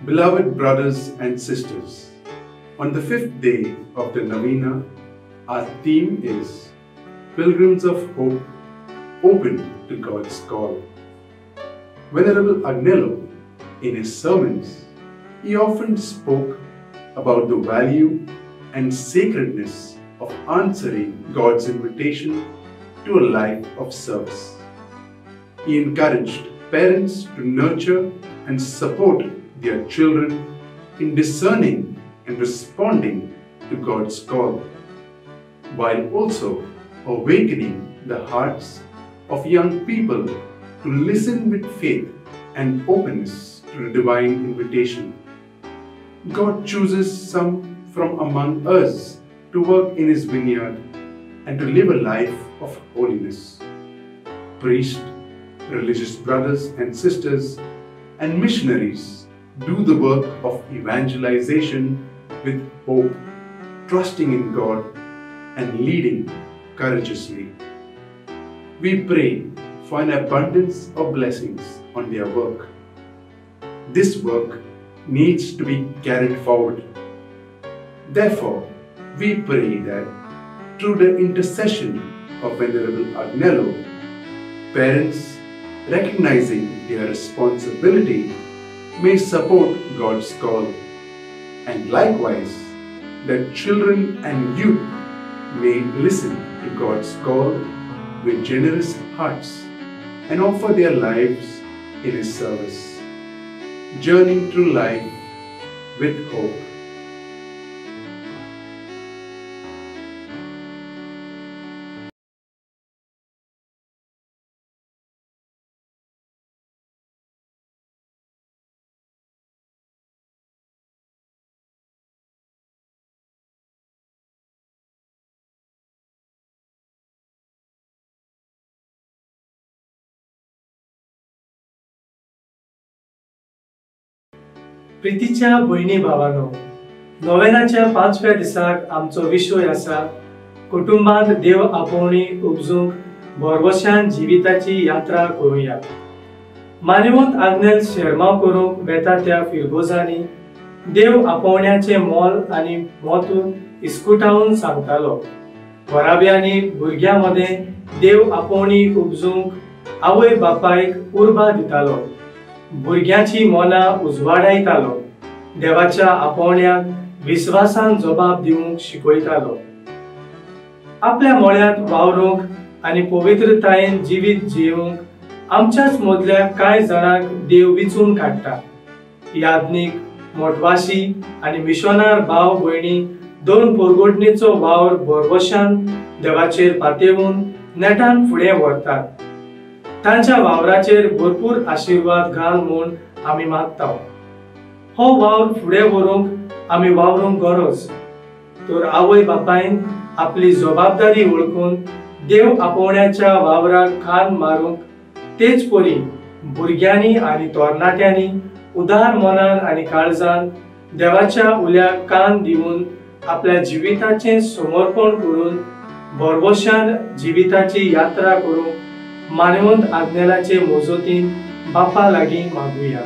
Beloved brothers and sisters, on the fifth day of the Novena, our theme is Pilgrims of Hope, Open to God's Call. Venerable Agnelo, in his sermons, he often spoke about the value and sacredness of answering God's invitation to a life of service. He encouraged parents to nurture and support their children in discerning and responding to God's call, while also awakening the hearts of young people to listen with faith and openness to the divine invitation. God chooses some from among us to work in His vineyard and to live a life of holiness. Priests, religious brothers and sisters, and missionaries do the work of evangelization with hope, trusting in God and leading courageously. We pray for an abundance of blessings on their work. This work needs to be carried forward. Therefore, we pray that through the intercession of Venerable Agnelo, parents, recognizing their responsibility, may support God's call, and likewise, that children and youth may listen to God's call with generous hearts and offer their lives in His service, journeying through life with hope. प्रितीच्या भयणी भावानो, नोवेनाच्या पांचव्या दिसाक आमचो विशय आसा कुटुंबांत देव आपोवणी उपजूंक भरवशान जिविताची यात्रा करुया. मानवंत आग्नेल शेरमांव करूंक वेता त्या फिरगोजांनी देव आपोवण्याचें मोल आनी म्हत्व इस्कुटावन सांगतालो. घराब्यांनी भुरग्यां मदें देव आपोवणी उपजूंक आवय बापायक उर्बा दितालो, भुरग्यांची मनां उजवाडायतालो, देवाच्या आपोवण्याक विस्वासान जबाब दिवंक शिकयतालो. आपल्या मळ्यांत वावरूंक आनी पवित्रतायेन जिवीत जिवंक आमच्याच मदल्या कांय जाणांक देव विचून काडटा. याज्ञीक, मोटवाशी आनी मिशनार भाव भयणी दोन पोरगोटणेचो वावर भरवशान देवाचेर पातेवन नेटान फुडें व्हरतात. तांच्या वावराचेर भरपूर आशिर्वाद घाल म्हूण आमी मागता. हो वावर फुडें व्हरूंक आमी वावरूंक गरज तर आवय बापायन आपली जबाबदारी वळखून देव आपोवण्याच्या वावराक खान मारूंक, तेच परी भुरग्यांनी आनी तरणाट्यांनी उदार मनान आनी काळजान देवाच्या उल्याक कान दिवन आपल्या जिविताचें समर्पण करून भरवशान जिविताची यात्रा करूंक मानवंत आग्नेलाचे मोजोतीन बापा लागीं मागुया.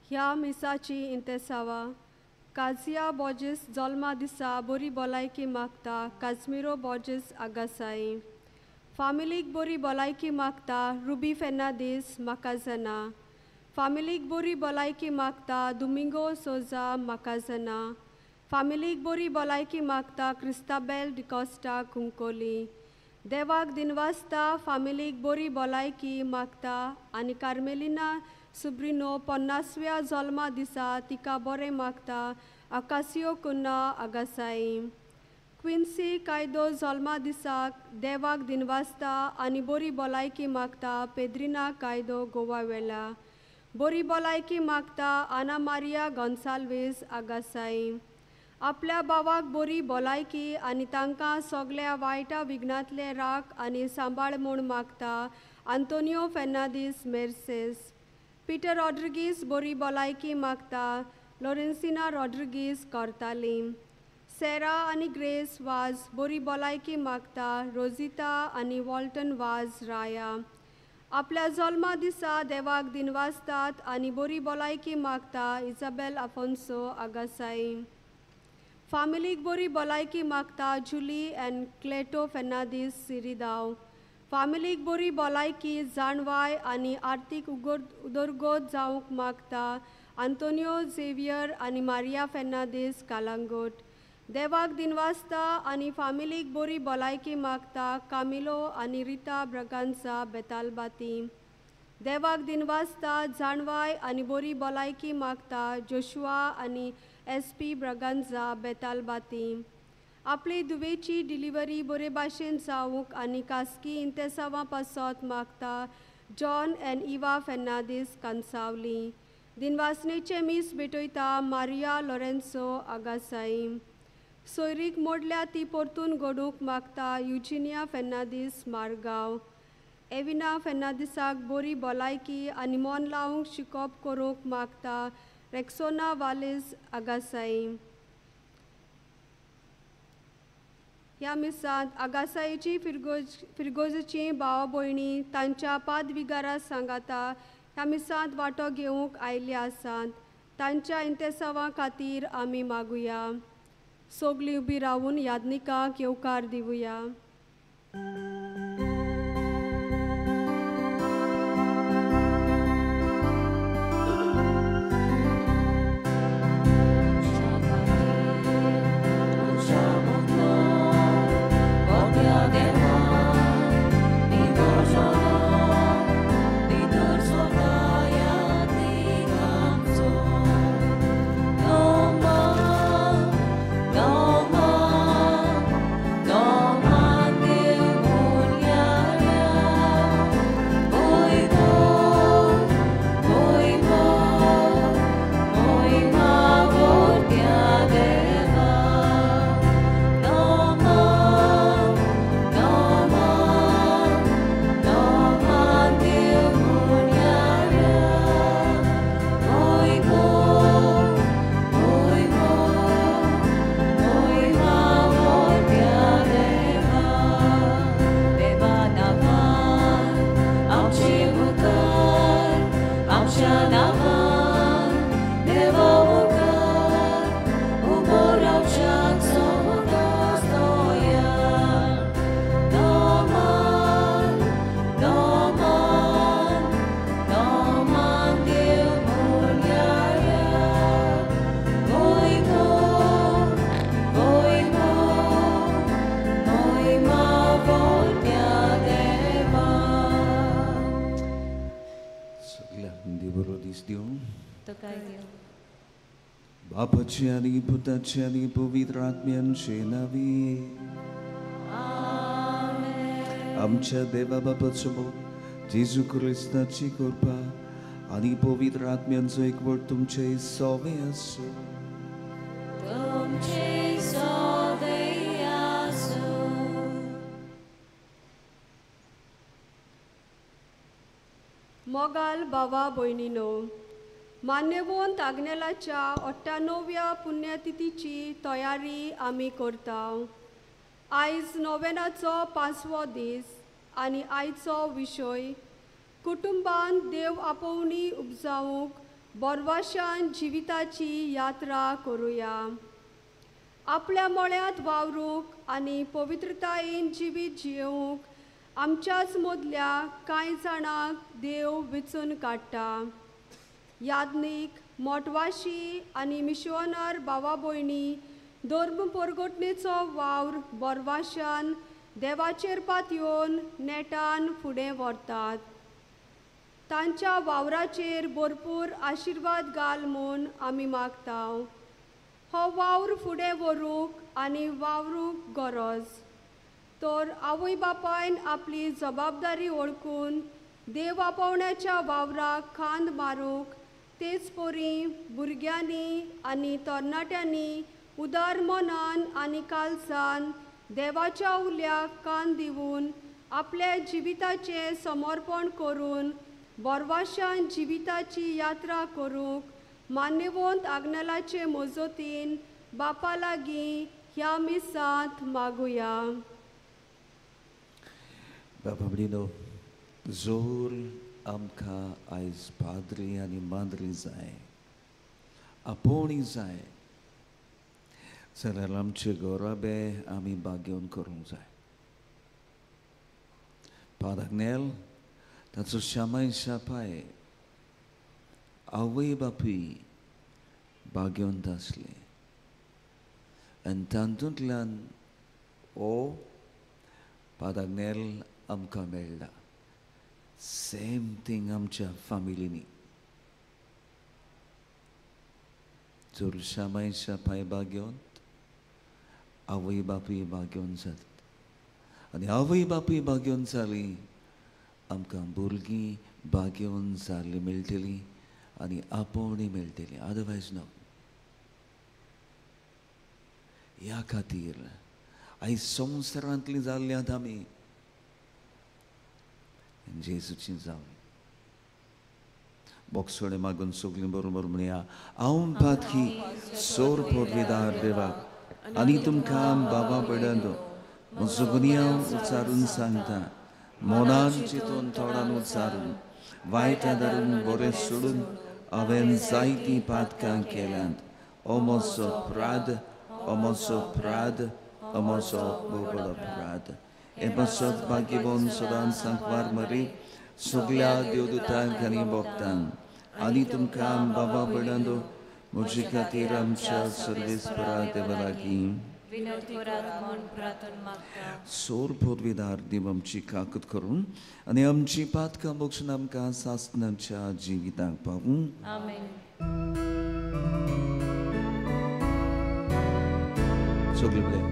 ह्या मिसाची इंतेसावा काजिया बॉर्जीस जल्मा दिसा बरी भलायकी मागता काजमिरो बॉर्जीस आगासाई फामिलीक बरी भलायकी मागता रुबी फेर्नांदीस माकाजना फामिलीक बरी भलायकी मागता दुमिंगो सोजा माकाजना फामिलीक बरी भलायकी मागता क्रिस्ताबेल डिकॉस्टा कुंकोली देवाक दिनवासता फामिलीक बरी भलायकी मागता आनी कार्मेलिना सुब्रिनो 50व्या जल्मा दिसा तिका बरें मागता आकासियो कुन्ना आगासाई क्विन्सी कायदो जल्मा दिसाक देवाक दिनवासता आनी बरी भलायकी मागता पेद्रिना कायदो गोवा वेला बरी भलायकी मागता आना मारिया गोन्साल्वीस आगासाई आपल्या भावाक बरी भलायकी आनी तांकां सगळ्या वायटा विघ्नांतले राख आनी सांबाळ म्हूण मागता आंतोनियो फेर्नांदीस मेर्सेस पीटर रॉड्रिगीस बरी भलायकी मागता लोरेन्सिना रॉड्रिगीस करताली सेरा आनी ग्रेस वाज बरी भलायकी मागता रोजिता आनी वॉल्टन वाज राया आपल्या जल्मा दिसा देवाक दिनवासतात आनी बरी भलायकी मागता इजाबेल आफोन्सो आगासाई फामिलीक बरी भलायकी मागता जुली एंड क्लेटो फेर्नांदीस सिरिदाव फामिलीक बरी भलायकी जाणवाय आनी आर्थीक उदरगत जावंक मागता आंतोनियो झेवियर आनी मारिया फेर्नांदीस कालांगोट देवाक दिनवासता आनी फामिलीक बरी भलायकी मागता कामिलो आनी रिता ब्रगांसा बेतालबाती देवाक दिनवासता जाणवाय आनी बरी भलायकी मागता जोशुआ आनी SP Braganza Betalbatim आपले धुवेची डिलिव्हरी बरे भाशेन जावंक आनी खासगी इंतेसांवां पासत मागता John and Eva Fernandes Cansaulim दिनवासनेचें मीस भेटयता मारिया लोरेन्सो आगासाई सोयरीक मोडल्या ती परतून घडूंक मागता युजिनिया फेर्नांदीस मारगांव एविना फेर्नांदीसाक बरी भलायकी आनी मन लावंक शिकोप करूंक मागता रेक्सोना वालेस आगासाई ह्या मिसांत आगासाईची फिरगोजची भाव भयणी तांच्या पादविगारा सांगाता ह्या मिसांत वांटो घेवंक आयिल्ले आसात तांच्या इंतेसांवां खातीर आमी मागुया सगळीं उबी रावून यादनिकाक येवकार दिवया. बापाचे आनी पुताचे आनी पवित्र आत्म्यांचे नांवी आमच्या देवा बापाचो मोग जेजू क्रिस्ताची कृपा आनी पवित्र आत्म्यांचो एकवट तुमचे सोवे आसूं. मोगाल बाबा भयणीनो मान्यवंत आग्नेलाच्या 98व्या पुण्यतिथीची तयारी आमी करता. आयज नोवेनाचो 5वो दीस आनी आयचो विशय कुटुंबान देव आपोवणी उपजावंक बोरवाशान जिविताची यात्रा करुया. आपल्या मळ्यांत वावरूंक आनी पवित्रतायेन जिवीत जियोवंक आमच्याच मदल्या कांय जाणांक देव विचून काडटा. याज्ञीक, मोटवाशी आनी मिशोनार भावा भयणी धर्म परगटणेचो वावर बोरवाशान देवाचेर पातयेवन नेटान फुडें व्हरतात. तांच्या वावराचेर भरपूर आशिर्वाद घाल म्हूण आमी मागता. हो वावर फुडें व्हरूंक आनी वावरूंक गरज तर आवय बापायन आपली जबाबदारी वळखून देव आपोवण्याच्या वावराक खांद मारूंक, तेच परी भुरग्यांनी आनी तरणाट्यांनी उदार मनान आनी कालसान देवाच्या उल्याक कान दिवन आपल्या जिविताचें समर्पण करून बोरवाशान जिविताची यात्रा करूंक मान्यवंत आग्नेलाचे मजतीन बापा लागीं ह्या मिसांत मागुया. बाबा भयणीनो, जोर आमकां आयज पाद्री आनी माद्री जाय, आपोवणी जाय जाल्यार आमचे गोराबे आमी बागेवन करूंक जाय. पाद आग्नेल ताचो शामाय शापाय आवय बापूय बागेवंत आसले आनी तातूंतल्यान हो पाद आग्नेल आमकां मेळ्ळा. सेम थींग आमच्या फामिलींनी जर शामाय शापाय बागेवंत आवय बापूय बागेवन जातात आनी आवय बापूय बागेवन जाली आमकां भुरगीं बागेवन जाल्लीं मेळटलीं आनी आपोवणी मेळटली, अदरवायज नो. ह्या खातीर आयज संवसारांतलीं जाल्ल्यात आमी जेजूची जावन बोक्सोडे मागून सगळीं बरोबर म्हणया, हांव पातकी सोर पोरवीदार देवाक आनी तुमकां बाबा भयणांनो म्हजो गुन्यांव उच्चारून सांगता, मनान चिंतून तोंडान उच्चारून वायट धरून बरें सोडून हांवें जायतीं पातकां केल्यांत. ओ म्हजो अपराध, ओ म्हजो अपराध, ओ म्हजो व्हड अपराध. हें पासत भाग्यवंत सदांच सांकवार मरी सगल्या देवदूतांक आनी भक्तांक आनी तुमकां बाबा भयणांनो म्हजे खातीर आमच्या सर्वेस्परा देवा लागीं सोर पोरवीदार देव आमची काकत करून आनी आमची पातकां बक्षून आमकां सासणाच्या जिविताक पावूं. सगळें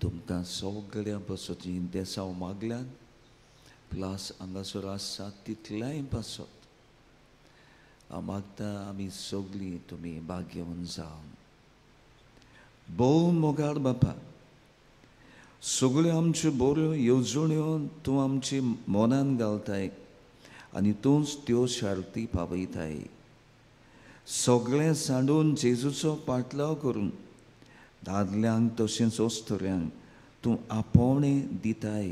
तुमकां सगळ्यां पासत देसांव मागल्यान प्लस हांगासर आसा तितल्याय पासत हांव मागता आमी सगळीं तुमी भाग्यवंत जावन. भोव मोगाळ बापा, सगळ्यो आमच्यो बऱ्यो येवजण्यो तूं आमचे मनान घालताय आनी तूंच त्यो शार्ती पावयताय. सगळें सांडून जेजूचो पाटलाव करून दादल्यांक तशेंच अस्तुऱ्यांक तूं आपोवणें दिताय.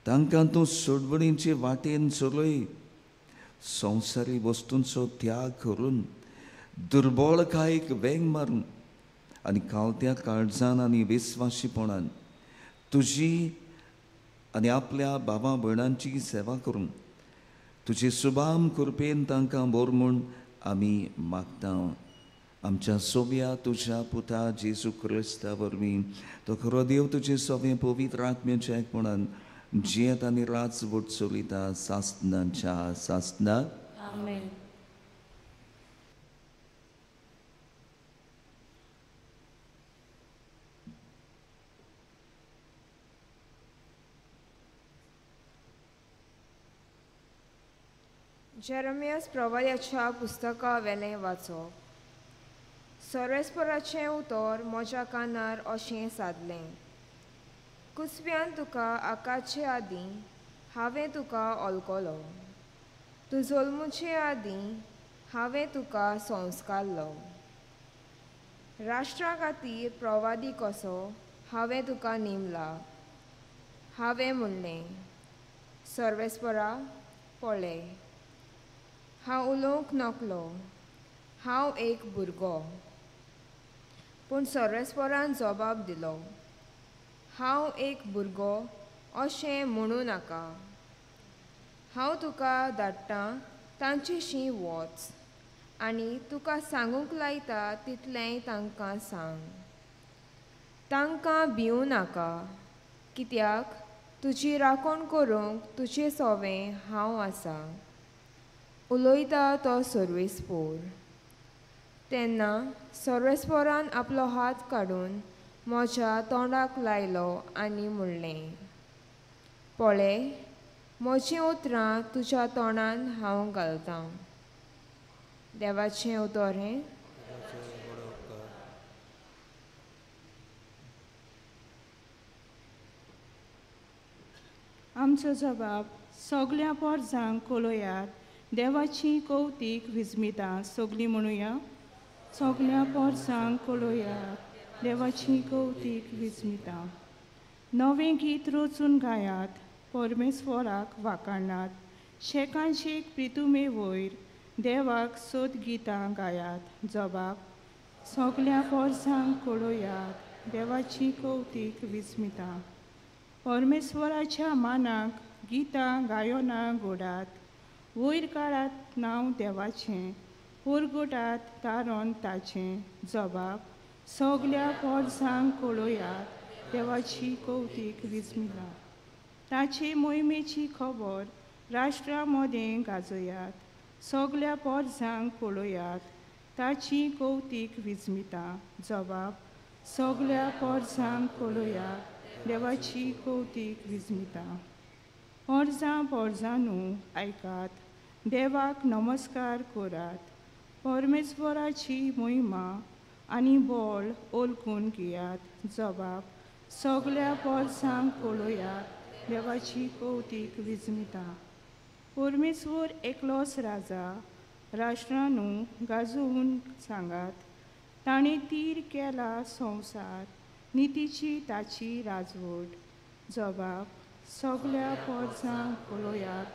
तांकां तूं सोडवणीचे वाटेन चलय, संवसारी वस्तूंचो त्याग करून दुर्बळकायेक वेंग मारून आनी कावत्या काळजान आनी विस्वाशीपणान तुजी आनी आपल्या बाबा भयणांची सेवा करून तुजे सुबाम कृपेन तांकां बोर म्हूण आमी मागता. आमच्या सोव्या तुज्या पुता जेजू क्रिस्ता वरवीं तो खरो देव तुजे सोवे पवित्र आत्म्याच्या एकपणान जियेत आनी राजवट चलयता सासणाच्या सासणाक. आमेन. जेरमियास प्रवाद्याच्या पुस्तका वेलें वाचप. सर्वेस्पराचें उतर म्हज्या कानार अशें सादलें, कुसव्यान तुका आकाचे आदीं हांवें तुका ओलकलो, तूं जल्मुचे आदीं हांवें तुका संस्कारलो. राष्ट्रा खातीर प्रवादी कसो हांवें तुका नेमला. हांवें म्हणलें, सर्वेस्परा पळय, हांव उलोवंक नकलो, हांव एक भुरगो. पूण सर्वेस्परान जबाब दिलो, हांव एक भुरगो अशें म्हणूं नाका. हांव तुका धाडटां तांचेशी वच आनी तुका सांगूंक लायता तितलेंय तांकां सांग. तांकां भिवूं नाका, कित्याक तुजी राखण करूंक तुजे सोवें हांव आसा. उलयता तो सर्वेस्पोर. तेन्ना सर्वेस्पोरान आपलो हात काडून म्हज्या तोंडाक लायलो आनी म्हणलें, पळय, म्हजीं उतरां तुज्या तोंडान हांव घालतां. देवाचें उतर हें. आमचो जबाब सगळ्या पोरजांक कळयात देवाची कौतीक विस्मितां. सगळीं म्हणुया, सगळ्या पोरजांक कळयात देवाची कौतीक विस्मितां. नवें गीत रचून गायात, परमेश्वराक वाखाणात, शेकान शेक प्रितुमे वयर देवाक सोद गितां गायात. जबाब सगळ्या पोरजांक कळयात देवाची कौतीक विस्मितां. परमेश्वराच्या मानाक गितां गायनां गोडात, वयर काडात नांव देवाचें, परगटात तारण ताचें. जबाब सगळ्या पोरजांक कळयात देवाची कौतीक विस्मितां. ताचे मोहिमेची खबर राष्ट्रा मदें गाजयात, सगळ्या पोरजांक कळयात ताची कौतीक विस्मितां. जबाब सगळ्या पोरजांक कळयात देवाची कौतीक विस्मितां. पोरजां पोरजांनू आयकात, देवाक नमस्कार करात, परमेश्वराची मोहिमा आनी बळ ओलकून घेयात. जबाब सगळ्या पोरजांक कळयात देवाची कौतीक विस्मितां. परमेश्वर एकलोच राजा, राष्ट्रानू गाजोवन सांगात, ताणें तीर केला संवसार, नितीची ताची राजवट. जबाब सगळ्या पोरजांक कळयात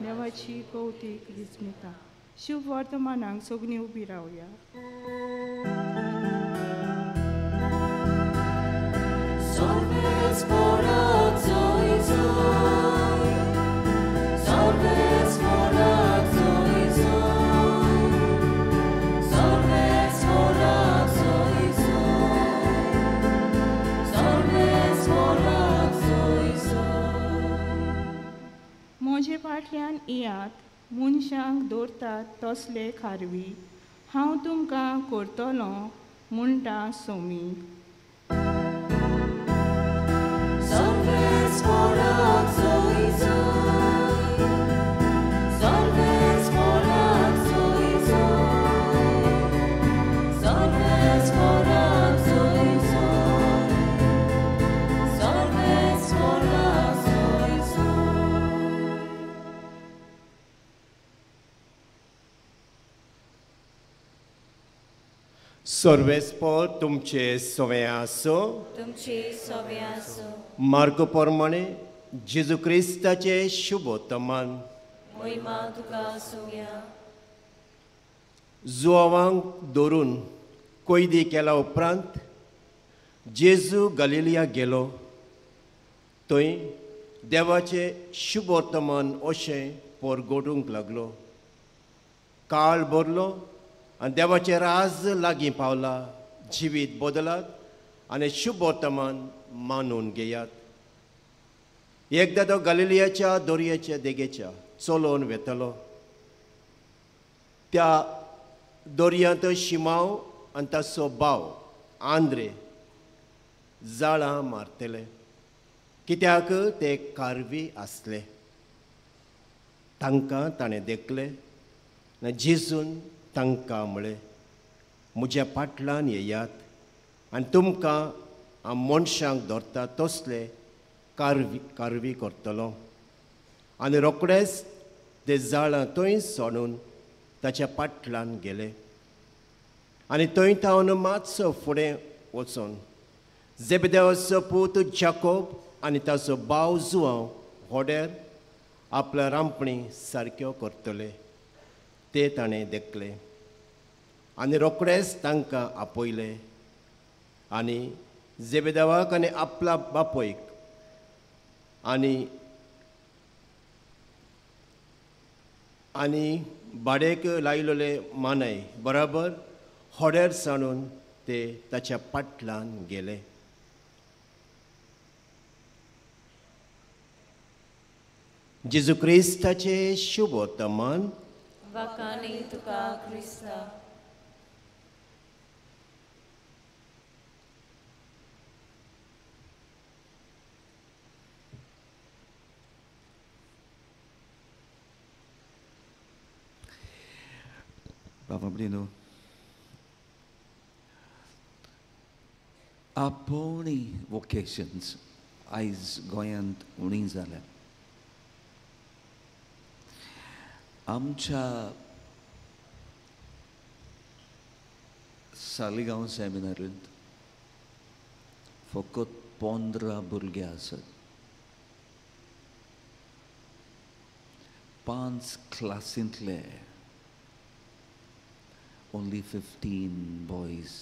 देवाची कौतीक विस्मितां. शुभ वर्तमानाक सगळीं उबी रावया. म्हजे फाटल्यान येयात, मनशांक दवरतात तसले खारवी, हांव तुमकां करतलो म्हणटा सोमी. सर्वेस्पोर तुमचे सवे आसो, तुमचे सवे आसो. मार्ग प्रमाणे जेजू क्रिस्ताचे शुभोत्तमान. मोहिमा तुका आसुया. जुवांक धरून कैदी केल्या उपरांत जेजू गलिलिया गेलो. थंय देवाचे शुभोत्तमान अशें परगटूंक लागलो. काळ भरलो आनी देवाचें राज लागीं पावला. जिवीत बदलात आनी शुभवर्तमान मानून घेयात. एकदां तो गलिलियाच्या दर्याच्या देगेच्या चलोवन वेतलो. त्या दर्यांत शिमाव आनी ताचो भाव आंद्रे जाळां मारतले, कित्याक ते कारवी आसले. तांकां ताणें देखले आनी जेजून तांकां म्हळें, म्हज्या पाटल्यान येयात आनी तुमकां हांव मनशांक धरता तसले कारवी करतलो. आनी रोखडेच ते जाळां थंय सोडून ताच्या पाटल्यान गेले. आनी थंय थावन मातसो फुडें वचोन जेबेदेवाचो पूत जाकोब आनी ताचो भाव जुआंव होड्यार आपल्या रांपणी सारक्यो करतले ते ताणें देखले. आनी रोखडेच तांकां आपयले आनी जेबेदेवाक आनी आपल्या बापयक आनी आनी भाडेक लायलेले मानाय बराबर होड्यार सांडून ते ताच्या पाटल्यान गेले. जेजू क्रिस्ताचें शुभ वर्तमान. वाखाणी तुका क्रिस्ता. बाबा भयणीनो, आपोवणी वोकेशन्स आयज गोंयांत उणी जाल्या. आमच्या सालिगांव सेमिनारींत फकत 15 भुरगे आसात. 5 क्लासींतले only 15 boys.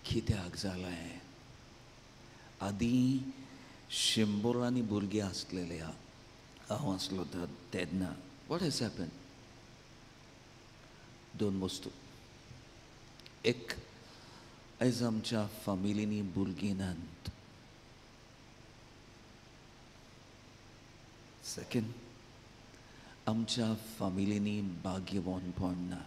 कित्याक जालें? आदीं शंबरांनी भुरगीं आसलेले हांव आसलो तेन्ना. What has happen? 2 वस्तू. एक, आयज आमच्या फामिलींनी भुरगीं नात. सेकंड, आमच्या फामिलींनी भाग्यवानपण ना.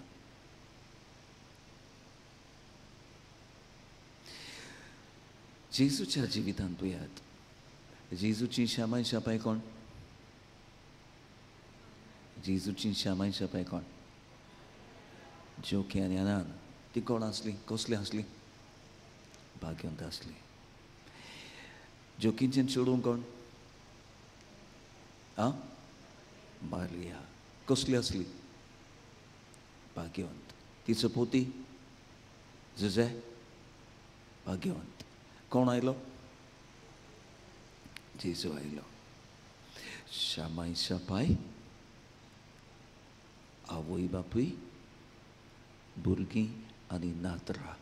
जेजूच्या जिवितांत पळयात, जेजूची शामाय शापाय कोण? जेजूची शामाय शापाय कोण? जोकी आनी अनान. ती कोण आसली? कसली आसली? भाग्यवंत आसली. जोकींचें चेडूं कोण? आं, मारिया. कसली आसली? भाग्यवंत. तिचो पोती जुजे भाग्यवंत. कोण आयलो? जेजू आयलो. शामाय शापाय, आवय बापूय, भुरगीं आनी नातरां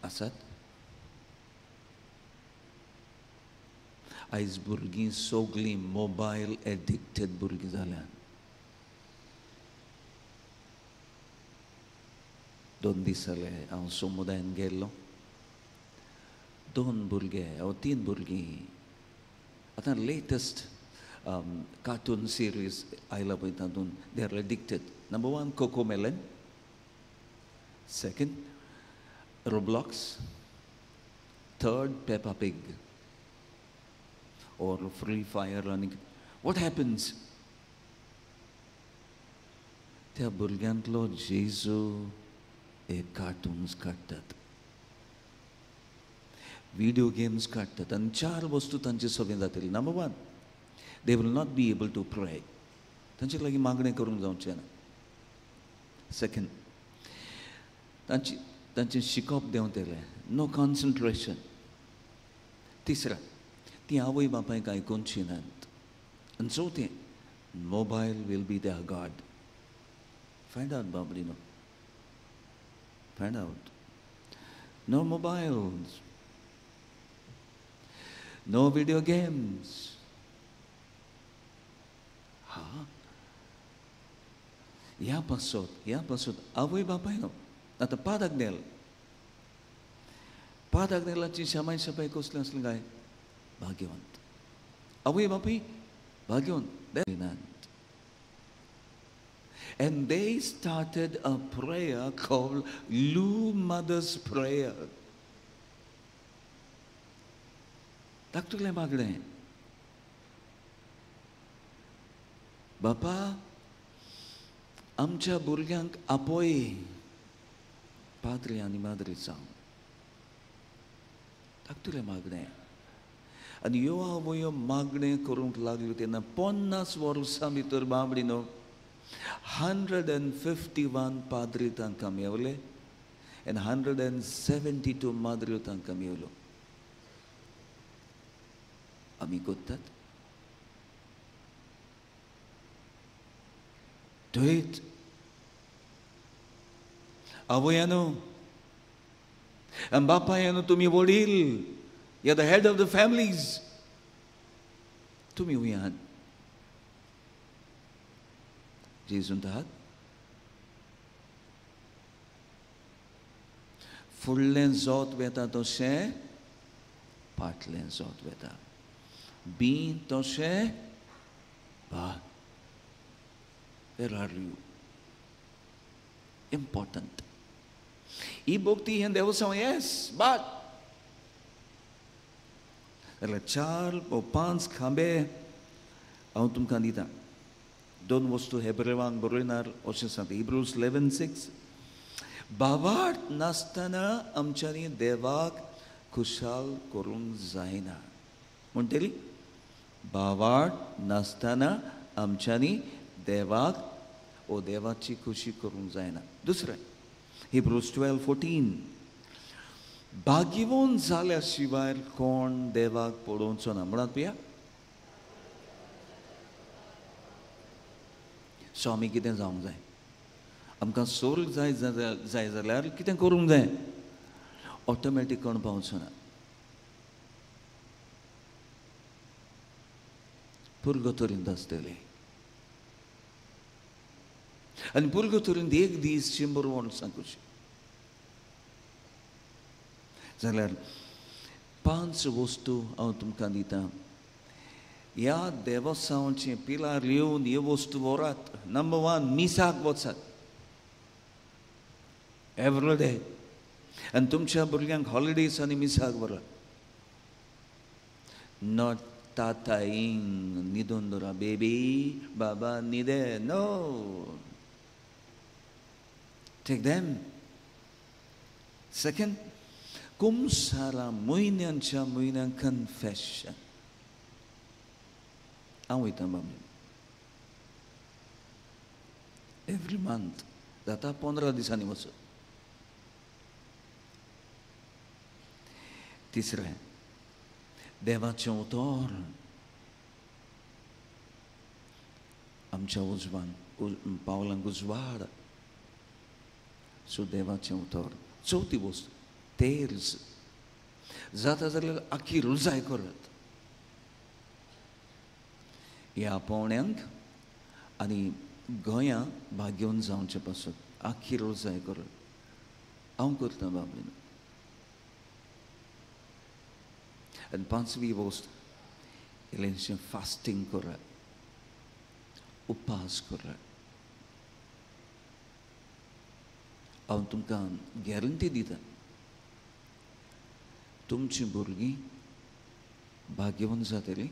आसात. आयज भुरगीं सगळीं मोबायल एडिक्टेड भुरगीं जाल्यात. 2 दीस जाले हांव समुदायान गेल्लो. 2 भुरगे ओ 3 भुरगीं आतां लेटस्ट कार्टून सिरीज आयला पळय तातूंत they are addicted. Number 1 Cocomelon, second Roblox, third Peppa Pig or Free Fire. आनी what happens? त्या भुरग्यांतलो जेजू एक कार्टून्स काडटात, व्हिडियो गेम्स काडटात आनी 4 वस्तू तांचे सगळें जातली. Number 1, they will not be able to pray. तांचे लागीं मागणें करूंक जावचें ना. सेकंड, तांचें शिकप देंवतलें, नो कॉन्सन्ट्रेशन. तिसरें, तीं आवय बापायक आयकुची नात. आनी चवथें, mobile will be their god. Find out बाबडीनो, find out. No mobiles, no video games. हा, ह्या पासत आवय बापाय न्हू. आतां पाद आग्नेलाची शामाय शापाय कसलें आसलें काय? भाग्यवंत. आवय बापूय भाग्यवंत. नात. And they started a prayer called Lou Mother's Prayer. धाकटुलें मागणें, बापा आमच्या भुरग्यांक आपय पाद्री आनी माद्री जावं. धाकटुलें मागणें. आनी ह्यो आवयो मागणें करूंक लागल्यो तेन्ना 50 वर्सां भितर बाबडी न्हू 151 पाद्री तांकां मेवले आनी 172 माद्र्यो तांकां मेवल्यो. आमी कोत्तात थंयच आवयानो आनी बापायानो तुमी वडील, you are the head of the families, तुमी वयान जेजून हात फुडलें जोत वेता तशें फाटलें जोत वेता, बी तशें भात. Where are you? Important. ही भक्ती हें देवसांव, येस, बट जाल्यार 4 वा 5 खांबे हांव तुमकां दिता. 2 वस्तू हेब्रेवांक बरयनार अशें सांगता, हिब्रूज 11:6. भावार्थ नासतना आमच्यांनी देवाक खुशाल करूंक जायना. म्हणटली भावार्थ नासतना आमच्यांनी देवाक ओ देवाची खुशी करूंक जायना. दुसरें हिब्रूज 12:14, भाग्यवंत जाल्या शिवाय कोण देवाक पळोवचो ना. म्हणात पिया, सो आमी कितें जावंक जाय? आमकां सोर्ग जाय जाय जाल्यार कितें करूंक जाय? ऑटोमॅटीक कोण पावचो ना. पुर्गतोरींत आसतलें आनी पुर्गतोरींत एक दीस 100 वर्सां कशी जाल्यार 5 वस्तू हांव तुमकां दिता. ह्या देवसांवचे पिलार येवन ह्यो वस्तू व्हरात. नंबर 1, मिसाक वचात एवरी डे आनी तुमच्या भुरग्यांक हॉलिडेज आनी मिसाक व्हरात. Not ताताईंग न्हिदून दवरा, बेबी बाबा न्हिदे, नो, टेक देम. सेकंड, कुमसारा म्हयन्यांच्या म्हयन्यांक कन्फेशन. हांव वयता बाबा एवरी मंथ, जाता 15 दिसांनी वचत. तिसरें, देवाचें उतर आमच्या उजवान पावलांक उजवाड, सो देवाचें उतर. चवथी वस्त तेर्स, जाता जाल्यार आखी रुजाय करात ह्या पावण्यांक आनी गोंया भाग्यवंत जावचे पासत आखी रोजाय करात. हांव करता बाबलीन. आनी 5वी वस्त, इल्लेंशें फास्टींग करात, उपास करात. हांव तुमकां गॅरंटी दिता, तुमचीं भुरगीं भाग्यवंत जातलीं.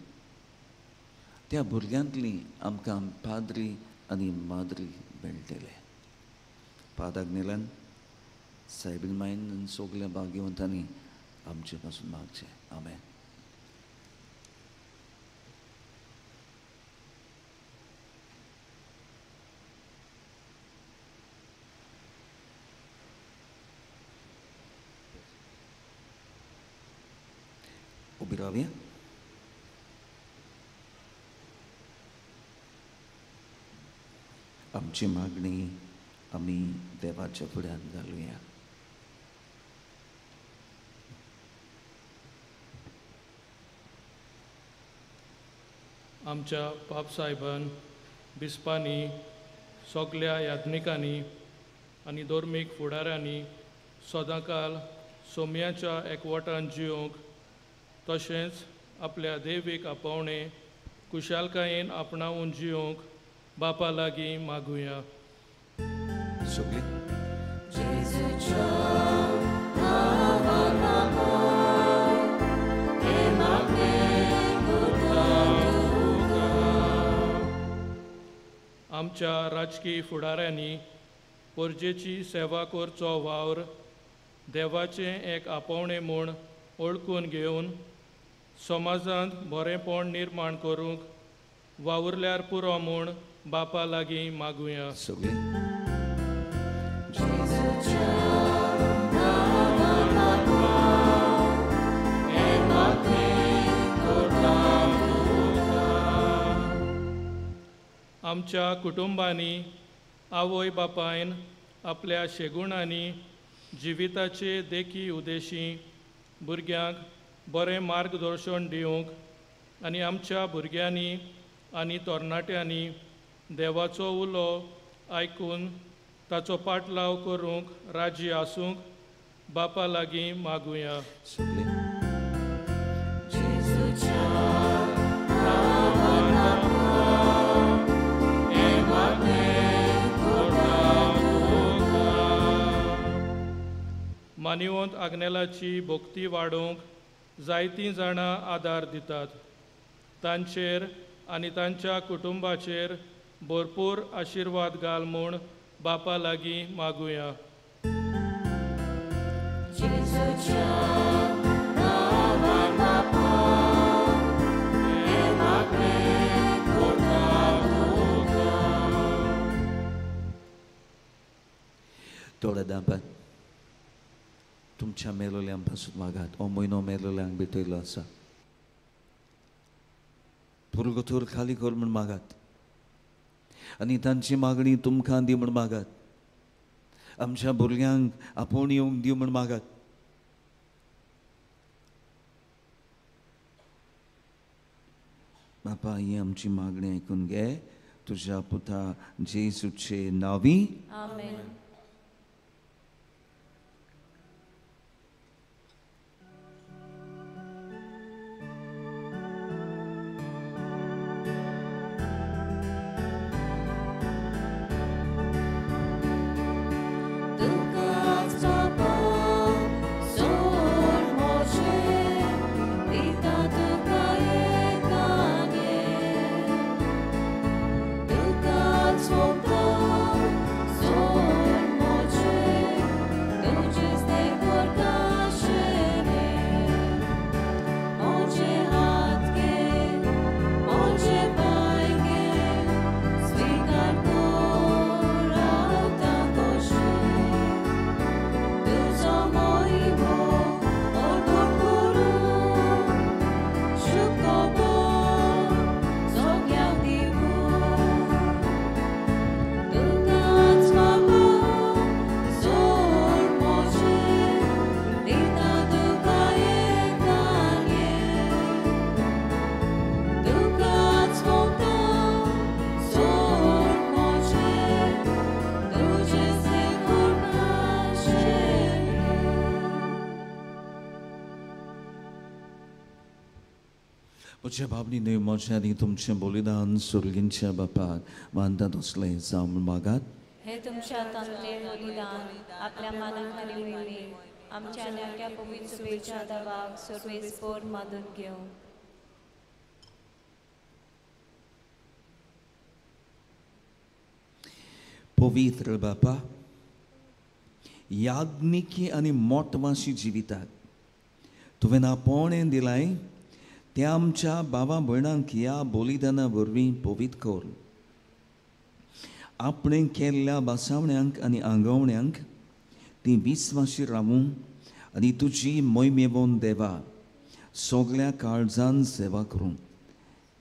त्या भुरग्यांतलीं आमकां पाद्री आनी माद्री मेळटले. पादाक नेल्यान सायबीन मायन सगल्या भाग्यवंतांनी आमचे पासून मागचें. आमेन. उबी रावया. आमची मागणी आमी देवाच्या फुड्यान घालुया. आमच्या पापसाहेबान, बिस्पांनी, सगल्या याज्ञिकांनी आनी धर्मीक फुडाऱ्यांनी सदांकाल सोम्याच्या एकवटान जिवंक तशेंच आपल्या देवीक आपोवणें कुशालकायेन आपणावन जिवंक बापा लागीं मागुया. सगळीं आमच्या राजकीय फुडाऱ्यांनी परजेची सेवा करचो वावर देवाचें एक आपोवणें म्हूण ओळखून घेवन समाजांत बरेंपण निर्माण करूंक वावुरल्यार पुरो म्हूण बापा लागीं मागुया. आमच्या कुटुंबांनी आवय बापायन आपल्या शेगुणांनी जिविताचे देखी उदेशी भुरग्यांक बरें मार्गदर्शन दिवंक आनी आमच्या भुरग्यांनी आनी तरणाट्यांनी देवाचो उलो आयकून ताचो पाटलाव करूंक राजी आसूंक बापा लागीं मागुया. मानिवंत आग्नेलाची भक्ती वाडोवंक जायतीं जाणां आदार दितात. तांचेर आनी तांच्या कुटुंबाचेर भरपूर आशिर्वाद घाल म्हूण बापा लागीं मागुया. थोड्या दापात तुमच्या मेलोल्यां पासून मागात. हो म्हयनो मेलोल्यांक भेटयलो आसा. पुर्गतूर खाली कर म्हूण मागात आनी तांची मागणी तुमकां दी म्हूण मागात. आमच्या भुरग्यांक आपोवन येवंक दी म्हूण मागात. बापा ही आमची मागणी आयकून घे तुज्या पुता जेजूचे नांवी. आमेन. म्हज्या बाबनी न्हय म्हजें आनी तुमचें बलिदान सुर्गींच्या बापाक मानता तसलें जावं म्हूण मागात. हे तुमच्या हातांतलें बलिदान आपल्या मानाक आनी मोहिमेक आमच्या आनी पवित्र सुबेच्या दवाक सर्वेस्पोर मानून घेवं. पवित्र बापा, याज्ञिकी आनी मोटवाशी जिवितात तुवें आपोवणें दिलाय त्या आमच्या बाबा भयणांक ह्या बलिदाना वरवीं पवित्र कर. आपणें केल्ल्या बासावण्यांक आनी आंगवण्यांक ती विस्वाशी रावूं आनी तुजी मोहिमेवन देवा सगल्या काळजान सेवा करूं.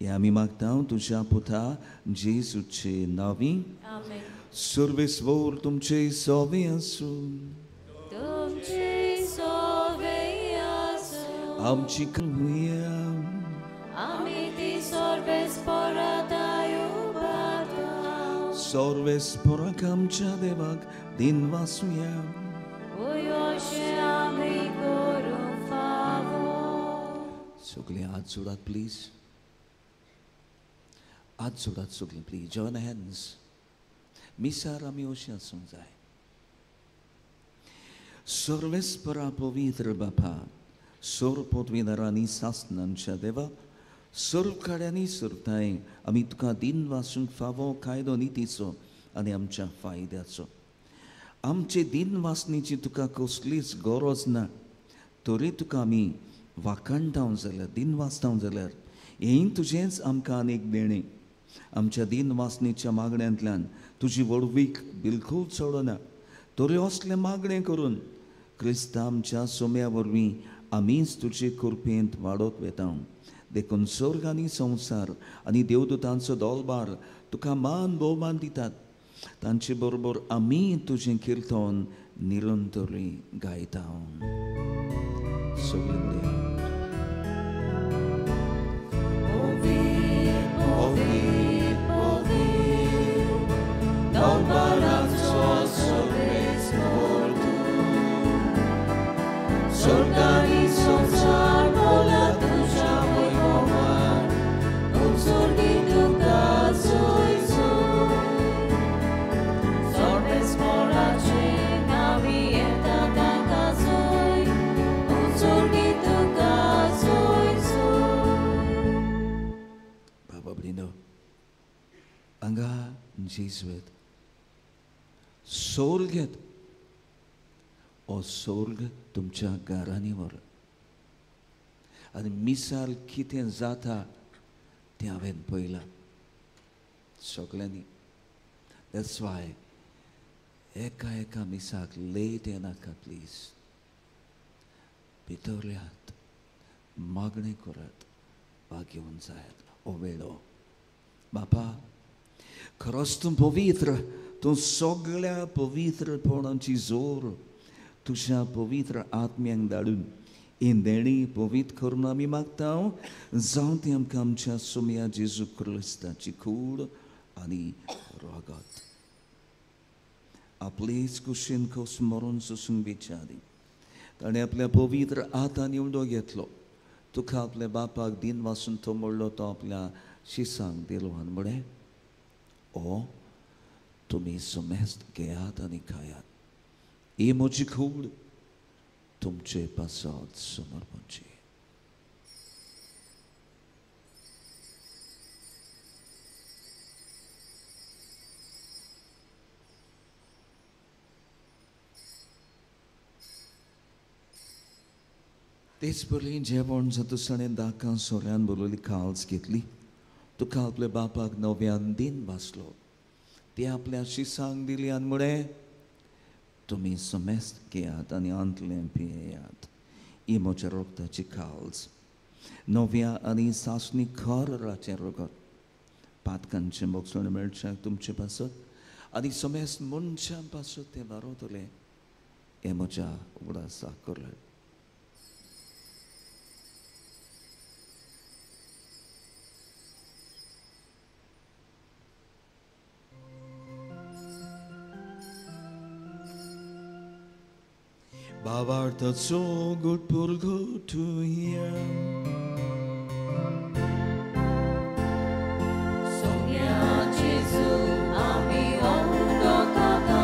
हें आमी मागता तुज्या पुता जेजूचे नांवी. सर्वेस्वर तुमचे सोवे आसूं. आमची करुया सर्वेस्पराक आमच्या देवाक दिन वासुया. सगळे हात जोडात प्लीज. हात जोडात सगळे प्लीज. Join hands. मिसार आमी अशें आसूंक जाय. सर्वेस्परा पवित्र बापा, सर्व पदवीधरांनी सासनांच्या देवा, सर्व काड्यांनी सरताय आमी तुका दिन वासूंक फावो कायदो नितीचो आनी आमच्या फायद्याचो. आमचे दिन वासनीची तुका कसलीच गरज ना, तरी तुका आमी वाखाणटाव जाल्यार, दिन वाचताव जाल्यार हें तुजेंच आमकां आनीक देणें. आमच्या दिन वासनीच्या मागण्यांतल्यान तुजी व्हडवीक बिलकूल चडना, तरी असलें मागणें करून क्रिस्ता आमच्या सोम्या वरवीं आमीच तुजे कृपेंत वाडत वेता. देखून स्वर्ग आनी संवसार आनी देवदूतांचो दोलबार तुका मान भोवमान दितात, तांचे बरोबर आमी तुजें किर्तन निरंतरी गायता. सगळें म्हणया. स्वर्गानी संवसार बोला तुज्या वैभवान, उत्सर्गी तुका सोय सोय. सर्वेस्पराचे नांवी येता ताका सोय, उत्सर्गी तुका सोय सोय. बाबा भयणीनो, हांगा जेजवेत सोर्ग येत, हो सोर्ग तुमच्या घरांनी व्हर आनी मिसाल कितें जाता तें हांवें पळयलां सगळ्यांनी. That's why एका एका मिसाक लेट येनाका प्लीज. भितर यात, मागणें करात, भाग्यवंत जायात. हो वेळो बापा खरोच तूं पवित्र, तूं सगळ्या पवित्रपणाची जोर तुज्या पवित्र आत्म्यांक धाडून ही देणी पवित्र करून आमी मागता, जावं ती आमकां आमच्या सोम्या जेजू क्रिस्ताची कूड आनी रगत. आपलेच कुशीन खोस मरून सोसूंक विचारी ताणें आपल्या पवित्र आतान उदो घेतलो, तुका आपल्या बापाक दिन वासून तो मोडलो, तो आपल्या शिसांक दिलो आनी म्हळें, ओ तुमी समेस्त घेयात आनी खायात, ही म्हजी कूड तुमचे पासत समर्पणची. तेच पयलीं जेवण जाता दाकां सोऱ्यान बरोवली काल्स घेतली, तुका आपल्या बापाक नव्यान दिन भासलो, ती आपल्या शिसांक दिली आनी म्हळें, तुमी समेस्त घेयात आनी आंतलें पियेयात, ही म्हज्या रोगताची काल्स, नव्या आनी सासणी खराचें रगत, पातकांचें मोगसण मेळच्याक तुमचे पासत आनी समेस्त मनशां पासत तें वारवतलें, हें म्हज्या उगडासाक करात. भावार्थाचो गुड पुरगोटुया. सोम्या जेजू आमी उदक खाता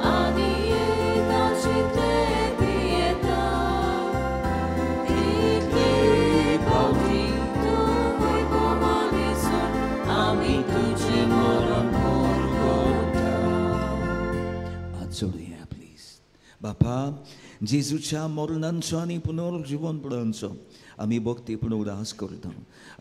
आनी येता जितले पियेता, तितले पावटी तूं वैभवान सोड, आमी तुजें मरण पुरगोटा. हात जोडया प्लीज. बापा, जेजूच्या मरणांचो आनी पुनर्जिवनपणाचो आमी भक्तीपूर्ण उदास करता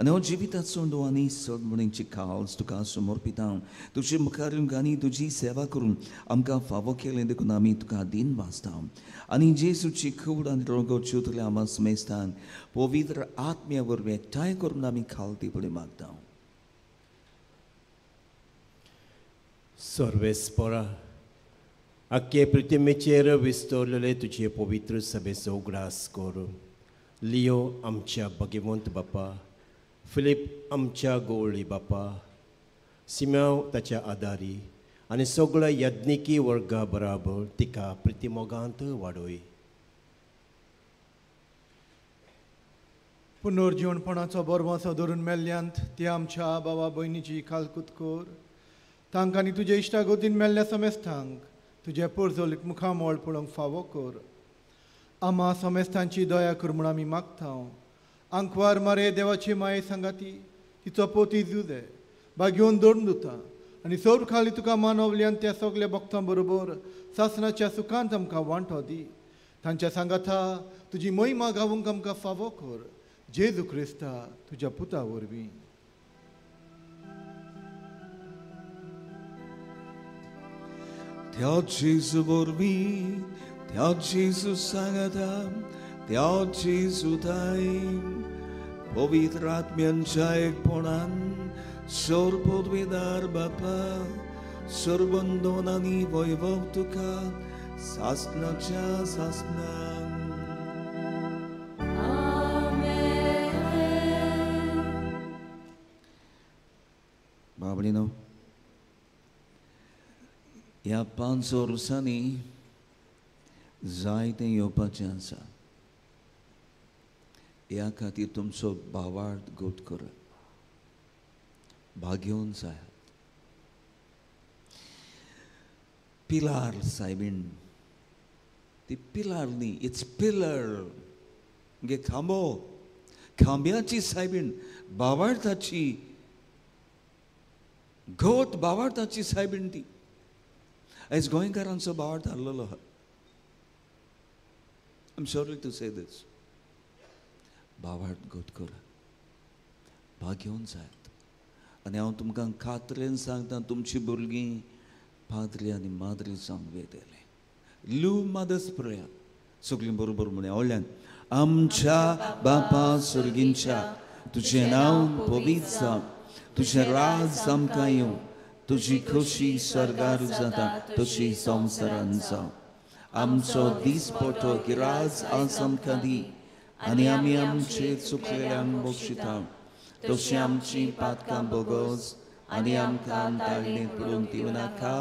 आनी हो जिविताचो न्हू आनी सदमणीची काल्स तुका समर्पिता. तुजे मुखार आनी तुजी सेवा करून आमकां फावो केलें देखून आमी तुका दिन वाचता आनी जेजूची कूड आनी रगत जिवतल्या आमा समेस्तान पवित्र आत्म्या वरवीं एकठांय करून आमी खालती फुडें मागता. सर्वेस्परा, आख्खे प्रतिमेचेर विस्तरलेले तुजे पवित्र सभेचो उगडास कर. लियो आमच्या भगवंत बापा, फिलीप आमच्या गवळी बापा, सिम्याव ताच्या आदारी आनी सगळ्या यज्ञिकी वर्गा बराबर तिका प्रतिमोगांत वाडोय. पुनर्जीवनपणाचो बरवासो धरून मेल्ल्यांत ती आमच्या बाबा भयणीची कालकूत कर. तांकां तुजे इश्टागतीन मेल्ल्या समेस्तांक तुजें पोरजोलीत मुखामळ पळोवंक फावो कर. आमा समेस्तांची दया कर म्हूण आमी मागता. आंकवार मारे देवाची माये सांगाती तिचो पोती जुदे बागेवन दवरून दिता आनी सर खाली तुका मानवल्यान त्या सगल्या भक्तां बरोबर सासनाच्या सुखांत आमकां वांटो दी. तांच्या सांगाता तुजी महिमा गावूंक आमकां फावो कर. जेजू क्रिस्ता तुज्या पुता वरवीं. त्या जेजू वरवीं, त्या जेजू सांगाता, त्या जेजू थांय पवित्र आत्म्यांच्या एकपणान सोर पदवीदार बापा सरबंदोन आनी वैभव तुका सासनाच्या सासनान. बाबडीनो, ह्या 5 वर्सांनी जायतें येवपाचें आसा. ह्या खातीर तुमचो भावार्थ गोट करात, भागेवन जायात. पिलार सायबीण, ती पिलार न्ही, it's pillar म्हणजे खांबो, खांब्याची सायबीण, भावार्थाची घट, भावार्थाची सायबीण ती. आयज गोंयकारांचो भावार्थ हारलेलो आहा. I am sorry to say this. भावार्थ घट करात, भागेवन जायात. आनी हांव तुमकां खात्रेन सांगता, तुमची भुरगीं पाद्री आनी माद्री जावंक वेतले. लू मदर्स प्रेयर सगळीं बरोबर म्हणया व्हडल्यान. आमच्या बापा सर्गींच्या, तुजें नांव पवित्र जावं, तुजें राज आमकां येवं, तुजी खोशी स्वर्गार जाता तशी संवसारान जावं. आमचो दीसपट्टो गिराज आज आमकां दी आनी आमी आमचे चुकलेल्यांक बक्षिता तशी आमची पातकां बोगोस आनी आमकां ताळणेंत पडूंक दिवं नाका,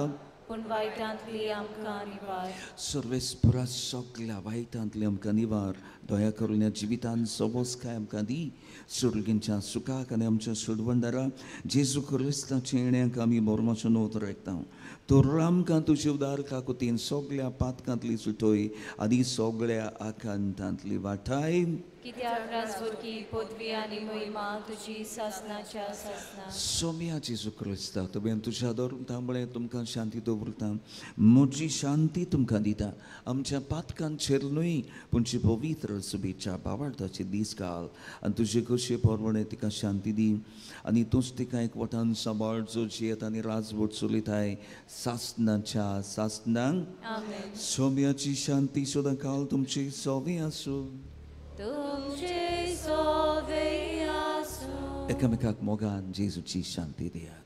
पूण वायटांतली आमकां निवार. सर्वेस्परा सगल्या वायटांतली आमकां निवार. दया करून ह्या जिवितान सोबोसकाय आमकां दी. सुर्गींच्या सुखाक आनी आमच्या सोडवणदारा जेजू क्रिस्ताच्या येण्याक आमी मोर्माचो नोत राखता. तर आमकां तुजे उदार काकुतीन सगल्या पातकांतली सुटोय आनी सगल्या आकांतांतली वाटाय. कित्याक राजवरकी पदवी आनी महिमा तुजी सासनाच्या सासना. सोम्या जेजू क्रिस्ता, तुवें तुज्या धर्म म्हळें तुमकां शांती दवरता, म्हजी शांती तुमकां दिता. आमच्या पातकांचेर न्हय पूण जी पवित्र सुबेच्या भावार्थाचे दीस घाल आनी तुजे कशे परवणे तिका शांती दी आनी तूंच तिका एक वटान सांबाळ जो जियेत आनी राजवट चलयताय सासनाच्या सासनांक. सोम्याची शांती सदां काल तुमची सोवी आसूं. एकामेकाक मोगान जेजूची शांती दियात.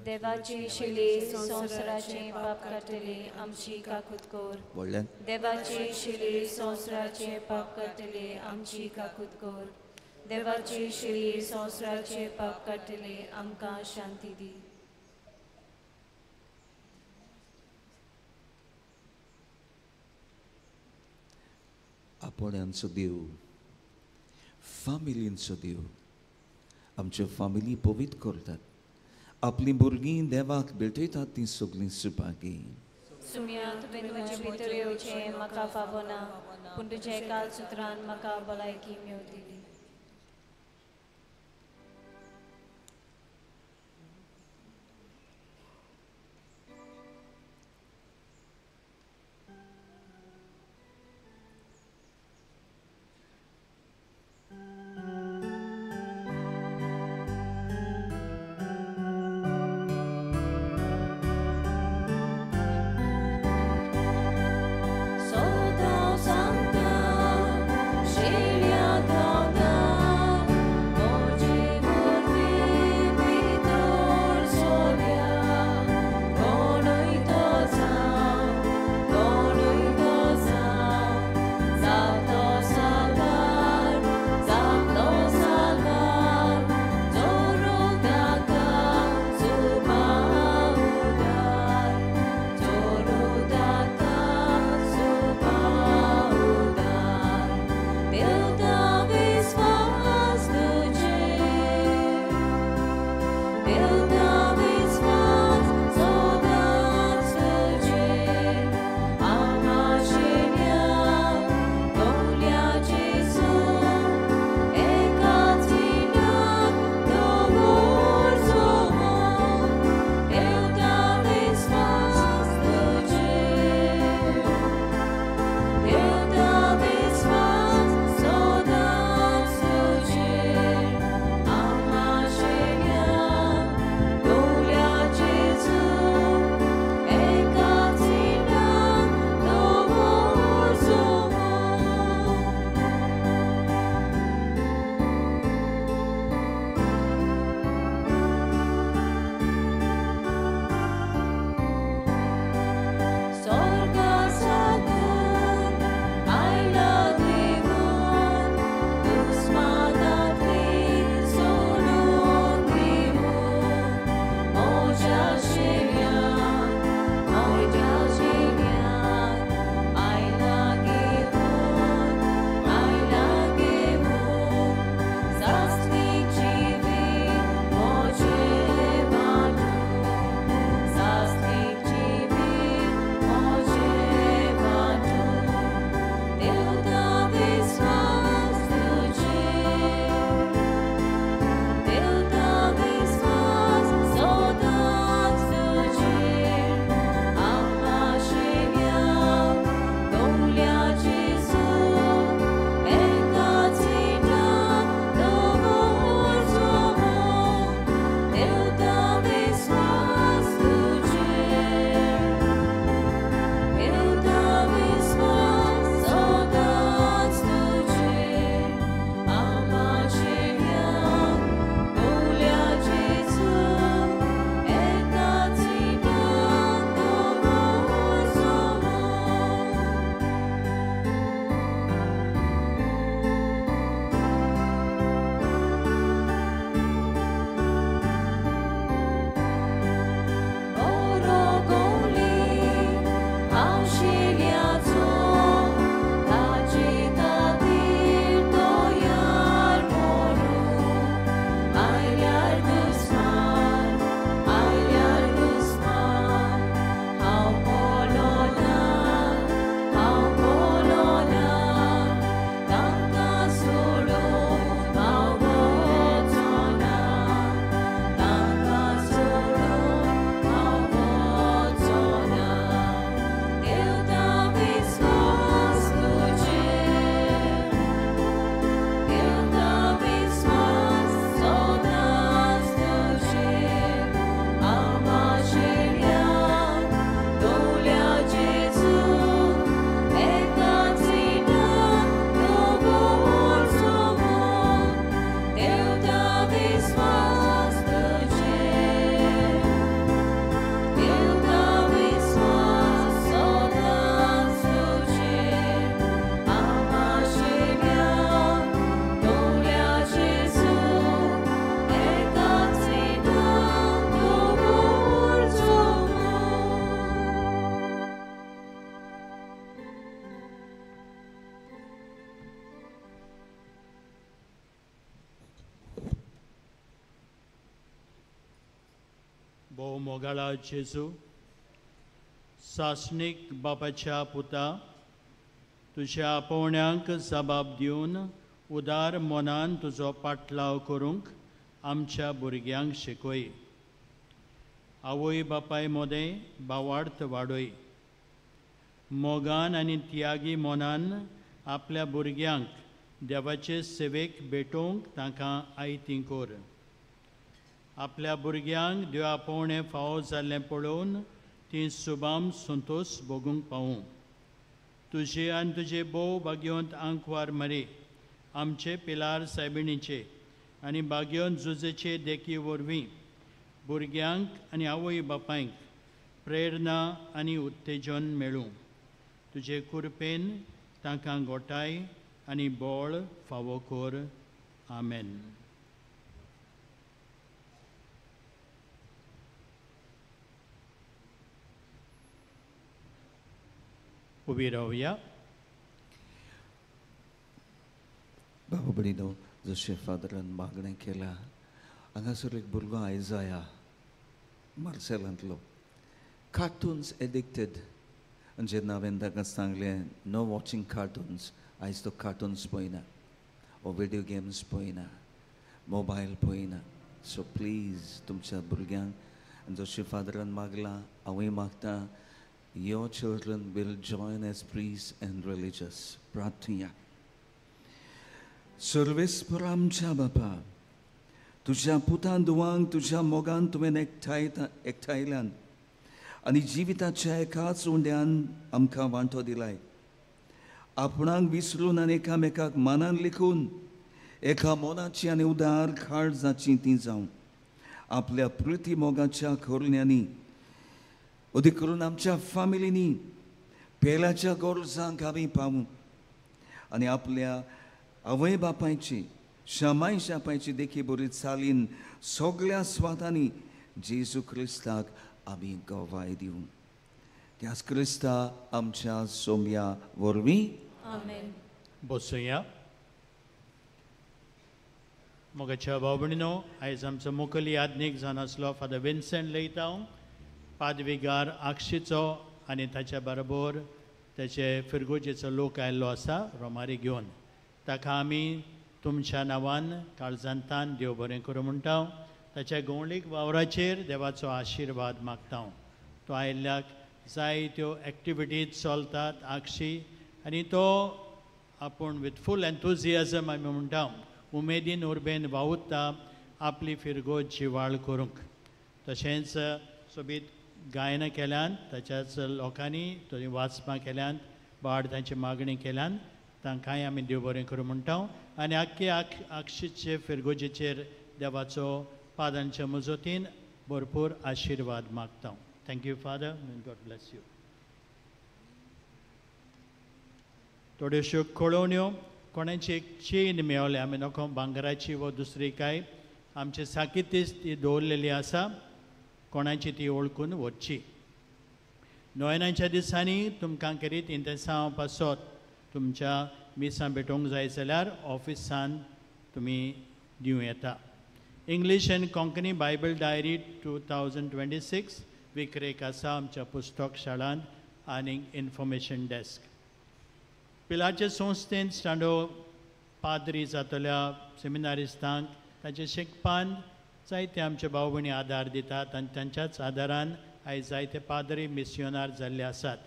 देवाची शिली संवसाराचे पाप काडटली आमची काकूत कर. देवाची शिली संवसाराचे पाप काडटली आमची काकूत कर. देवाची शिली संवसाराचे पाप काडटली आमकां शांती दी. आपोण्यांचो देव, फामिलींचो देव, आमच्यो फामिली पवित्र करतात, आपलीं भुरगीं देवाक भेटयतात तीं सगळीं सुभागी. सुम्या, तुवें म्हजे भितर येवचें म्हाका फावना, पूण तुज्या एकाच सुत्रान म्हाका भलायकी मेवतली. Sota Santa, Shelia. मोगाळा जेजू, सासणीक बापाच्या पुता, तुज्या आपोवण्यांक जबाब दिवन उदार मनान तुजो पाटलाव करूंक आमच्या भुरग्यांक शिकय. आवय बापाय मोदें भावार्थ वाडय. मोगान आनी त्यागी मनान आपल्या भुरग्यांक देवाचे सेवेक भेटोवंक तांकां आयती कर. आपल्या भुरग्यांक देव आपोवणें फावो जाल्लें पळोवन तीं सुबाम संतोश भोगूंक पावूं. तुजे आनी तुजे भोव भाग्यवंत आंकवार मरे आमचे पिलार सायबिणीचे आनी भाग्यवंत जुजेचे देखी वरवीं भुरग्यांक आनी आवय बापायंक प्रेरणा आनी उत्तेजन मेळूं. तुजे कृपेन तांकां गोठाय आनी बळ फावो कर. आमेन. उबी रावया. बाबा भयणीनो, जशें फादरान मागणें केलां, हांगासर एक भुरगो आयजाया मार्सेलांतलो, कार्टून्स एडिक्टेड. आनी जेन्ना हांवें ताका सांगलें नो वॉचिंग कार्टून्स, आयज तो कार्टून्स पळयना, वो विडियो गेम्स पळयना, मोबायल पळयना. सो प्लीज तुमच्या भुरग्यांक जशें फादरान मागलां हांवूय मागता, your children will join as priests and religious. प्रार्थना. सर्वेस्पर आमच्या बापा, तुज्या पुतान दुवांक तुज्या मोगान तुवें एकठांयल्यान आनी जिविताच्या एकाच उंड्यान आमकां वांटो दिलाय. आपणाक विसरून आनी एकामेकाक मानान लिखून एका मनाची आनी उदार काळजाची ती जावं आपल्या प्रिती मोगाच्या खोरण्यांनी अदीक करून आमच्या फामिलींनी पेल्याच्या गरजांक आमी पावूं आनी आपल्या आवय बापायची शमाय शापायची देखी बरी चालीन सगळ्या स्वातांनी जेजू क्रिस्ताक आमी गवाय दिवं. त्याच क्रिस्ता आमच्या सोम्या वरवीं. आमेन. बसुया. मोगाच्या भाव भयणीनो, आयज आमचो मुखेल याज्ञीक जावन आसलो फादर विन्सेंट लैतांव, पादविगार आक्षीचो आनी ताच्या बरोबर ताचे फिरगोजेचो लोक आयिल्लो आसा रोमारी घेवन. ताका आमी तुमच्या नांवान काळजांतान देव बरें करूं म्हणटा. ताच्या गवळीक वावराचेर देवाचो आशिर्वाद मागता. तो आयिल्ल्याक जायत्यो एक्टिविटीज चलतात आक्षी आनी तो आपूण विथ फूल एन्थुजियाजम आमी म्हणटा उमेदीन उर्बेन वावुरता आपली फिरगोज जिवाळ करूंक. तशेंच सोबीत गायनां केल्यान ताच्याच लोकांनी थंय वाचपां केल्यान बाड तांची मागणी केल्यान तांकांय आमी देव बरें करूं म्हणटा. आनी आख्खे आक्षीचे फिरगोजेचेर देवाचो पादांच्या मजतीन भरपूर आशिर्वाद मागता. Thank you father and God bless you. थोड्योश्यो कळोवण्यो, कोणाची एक चेन मेवल्या आमी नको भांगराची व दुसरी काय आमचे साकीतीच ती दवरलेली आसा, कोणाची ती वळखून वचची. नोयनाच्या दिसांनी तुमकां करीत इंतेसांव पासत तुमच्या मिसां भेटोवंक जाय जाल्यार ऑफिसान तुमी दिवं येता. English and Konkani Bible diary 2026 विक्रेक आसा आमच्या पुस्तक शाळांत आनी इन्फॉर्मेशन डेस्क. पिलाचे संस्थेन स्टांडो पाद्री जातल्या सेमिनारिस्तांक तांचे शिकपान जायते आमचे भाव भयणी आदार दितात आनी तांच्याच आदारान आयज जायते पाद्री मिसियोनार जाल्ले आसात.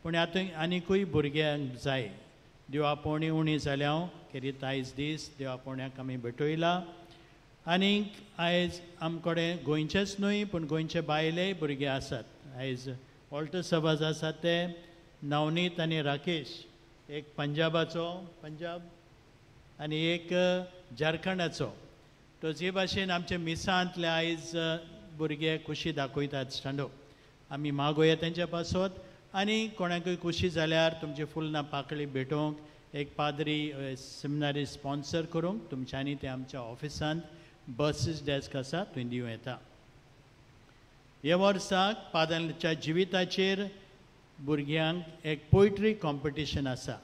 पूण आतां आनिकूय भुरग्यांक जाय. देवा पोवणी उणी जाल्या खेरीत आयज दीस देवा पोवण्याक आमी भेटयला. आनीक आयज आमकडे गोंयचेच न्हय पूण गोंयचे बायलेय भुरगे आसात. आयज ऑल्टर सभाज आसात ते नवनीत आनी राकेश, एक पंजाबाचो पंजाब आनी एक झारखंडाचो. तो जे भाशेन आमच्या मिसांतले आयज भुरगे खुशी दाखयतात स्टँडो आमी मागोया तेंच्या पासत. आनी कोणाकूय खुशी जाल्यार तुमची फुलना पाकळी भेटोवंक एक पाद्री सेमिनारी स्पॉन्सर करूंक तुमच्यांनी ते आमच्या ऑफिसांत बसीस डेस्क आसा थंय दिवं येता. ह्या वर्साक पाद्रांच्या जिविताचेर भुरग्यांक एक पोयट्री कॉम्पिटिशन आसा.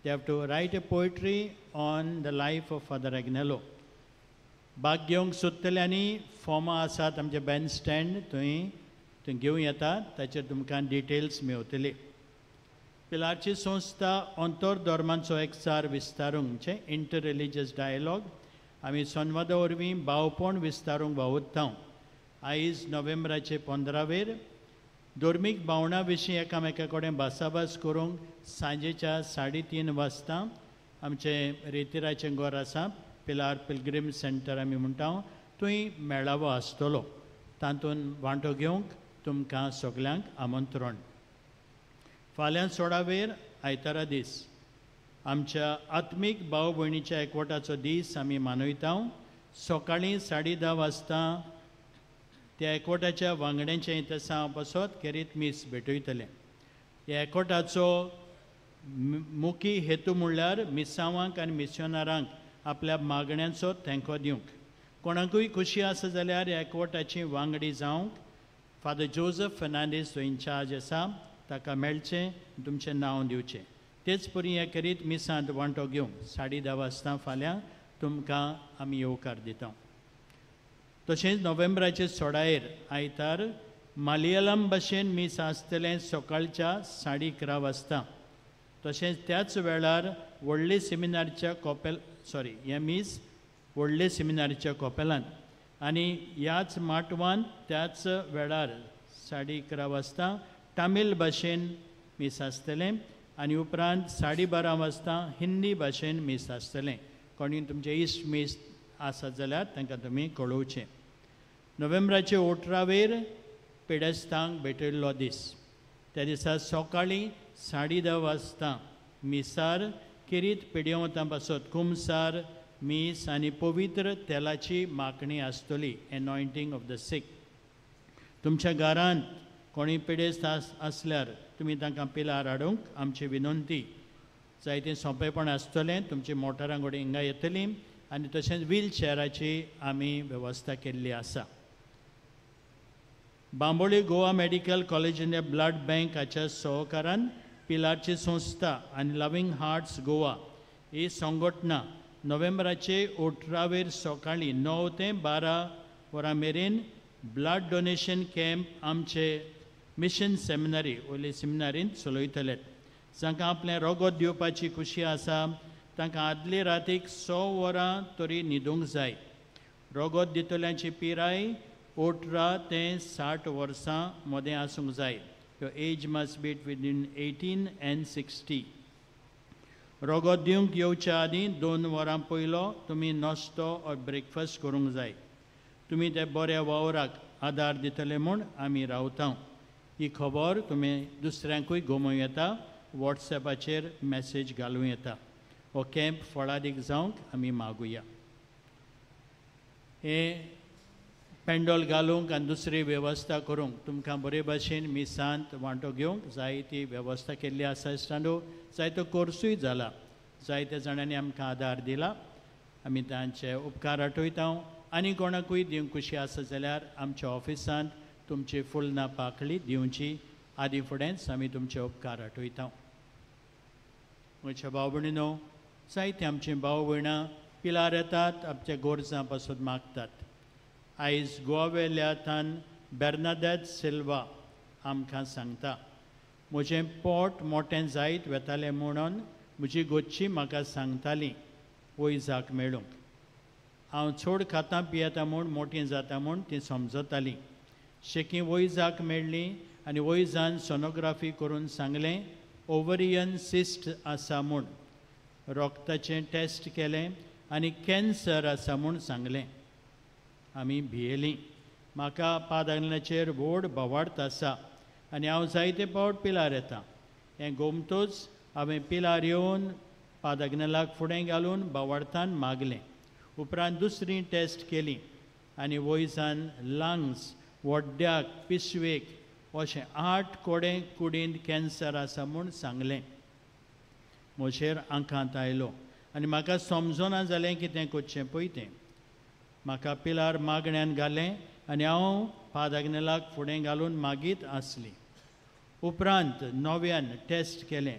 They have to write a poetry on the life of Father Agnelo. भाग घेवंक सोदतल्यांनी फॉर्मां आसात आमचे बँड स्टँड थंय थंय घेवं येता, ताचेर तुमकां डिटेल्स मेवतली. पिलारची संस्था अंतर धर्मांचो एकचार विस्तारूंक म्हणजे इंटर रिलिजियस डायलॉग आमी संवादा वरवीं भावपण विस्तारूंक वावुरता. आयज नोव्हेंबराचे 15वेर धर्मीक भावना विशीं एकामेका कडेन भासाभास करूंक सांजेच्या 3:30 वाजता आमचें रेतिराचें घर आसा, पिलार पिलग्रीम सेंटर आमी म्हणटा, थंय मेळावो आसतलो. तातूंत वांटो घेवंक तुमकां सगल्यांक आमंत्रण. फाल्यां 16वेर आयतारा दीस आमच्या आत्मीक भाव भयणीच्या एकवटाचो दीस आमी मनयता. सकाळीं 10:30 वाजता त्या एकवटाच्या वांगड्यांचें इतसांव पासत खेरीत मीस भेटयतलें. ह्या एकवटाचो मुखी हेतू म्हणल्यार मिसांवांक आनी मिशनरांक आपल्या मागण्यांचो तेंको दिवंक. कोणाकूय खुशी आसा जाल्यार ह्या एकवटाची वांगडी जावंक फादर जोजफ फेर्नांडीस जो इन्चार्ज आसा ताका मेळचें, तुमचें नांव दिवचें. तेच परी हे खेरीत मिसांत वांटो घेवंक 10:30 वाजता फाल्यां तुमकां आमी येवकार दिता. तशेंच नोव्हेंबराचे 16 आयतार मालयालम भाशेन मीस आसतलें सकाळच्या 11:30 वाजता. तशेंच त्याच वेळार व्हडले सेमिनारच्या कॉपेल हें मीस व्हडले सेमिनारीच्या कॉपेलांत आनी ह्याच माटवान त्याच वेळार 11:30 वाजता तामील भाशेन मीस आसतलें आनी उपरांत 12:30 वाजता हिंदी भाशेन मीस आसतलें. कोणी तुमचें इश्ट मीस आसा जाल्यार तांकां तुमी कळोवचें. नोव्हेंबराचे 18वेर पिडेस्तांक भेटयल्लो दीस. त्या दिसा सकाळीं 10:30 वाजता मिसार खेरीत पिडेवंतां पासत कुमसार मीस आनी पवित्र तेलाची मागणी आसतली, एनॉयंटींग ऑफ the सीक. तुमच्या घरांत कोणी पिडेस्त आसल्यार तुमी तांकां पिलार हाडूंक आमची विनंती. जायतें सोंपेपण आसतलें, तुमची मोटारां कडेन हिंगा येतली आनी तशेंच व्हील चेअराची आमी वेवस्था केल्ली आसा. बांबोळी गोवा मेडिकल कॉलेजीन ब्लड बँक हाच्या सहकारान पिलारची संस्था आनी लव्हिंग हार्ट्स गोवा ही संघटना नोव्हेंबराचे 18वेर सकाळीं 9 ते 12 वरां मेरेन ब्लड डोनेशन कॅम्प आमचे मिशन सेमिनारी ओली सेमिनारींत चलयतले. जांकां आपलें रगत दिवपाची खुशी आसा तांकां आदले रातीक 100 वरां तरी न्हिदूंक जाय. रगत दितल्यांची पिराय 18 ते 60 वर्सां मदें आसूंक जाय. Your age must be within 18 and 60. रगत दिवंक येवच्या आदीं 2 वरां पयलो तुमी नाश्तो ऑर ब्रेकफास्ट करूंक जाय. तुमी त्या बऱ्या वावराक आदार दितले म्हूण आमी रावता. ही खबर तुमी दुसऱ्यांकूय गोमोवं येता, वॉट्सएपाचेर मॅसेज घालूं येता. हो कॅम्प फळादीक जावंक आमी मागुया. हें पेंडोल घालूंक आनी दुसरी वेवस्था करूंक तुमकां बरे भाशेन मिसांत वांटो घेवंक जाय ती वेवस्था केल्ली आसा. इश्टांनो, जायतो कोर्सूय जाला, जायत्या जाणांनी आमकां आदार दिला, आमी तांचे उपकार आठयता. आनी कोणाकूय दिवंक खुशी आसा जाल्यार आमच्या ऑफिसांत तुमची फुलना पाकळी दिवची. आदी फुडेंच आमी तुमचे उपकार आठयता. म्हज्या भाव भयणीनो, जायते आमची भाव भयणां पिलार येतात, आमच्या गरजां पासून मागतात. आयज गोवावेल्या थान बेर्नादेत सिल्वा आमकां सांगता, म्हजें पोट मोटें जायत वेतालें म्हणून म्हजी गोच्ची म्हाका सांगताली वैजाक मेळूंक. हांव चड खातां पियेता म्हूण मोटीं जाता म्हूण ती समजताली. शेकी वैजाक मेळ्ळी आनी वैजान सोनोग्राफी करून सांगलें ओवरियन सिस्ट आसा म्हूण. रोगताचें टेस्ट केलें आनी कॅन्सर आसा म्हूण सांगलें. आमी भियेलीं. म्हाका पादांगल्याचेर व्हड बोवाळत आसा आनी हांव जायते फावट पिलार येता. हें गोमतोच हांवें पिलार येवन पादाग्नेलाक फुडें घालून बोवाळतान मागलें. उपरांत दुसरी टेस्ट केली आनी वैजान लंग्स, वड्ड्याक, पिशवेक अशें 8 कोडे कुडींत कॅन्सर आसा म्हूण सांगलें. म्हजेर आंकांत आयलो आनी म्हाका समजना जालें कितें करचें पळय तें. म्हाका पिलार मागण्यान घालें आनी हांव पादाग्नेलाक फुडें घालून मागीत आसली. उपरांत नव्यान टेस्ट केलें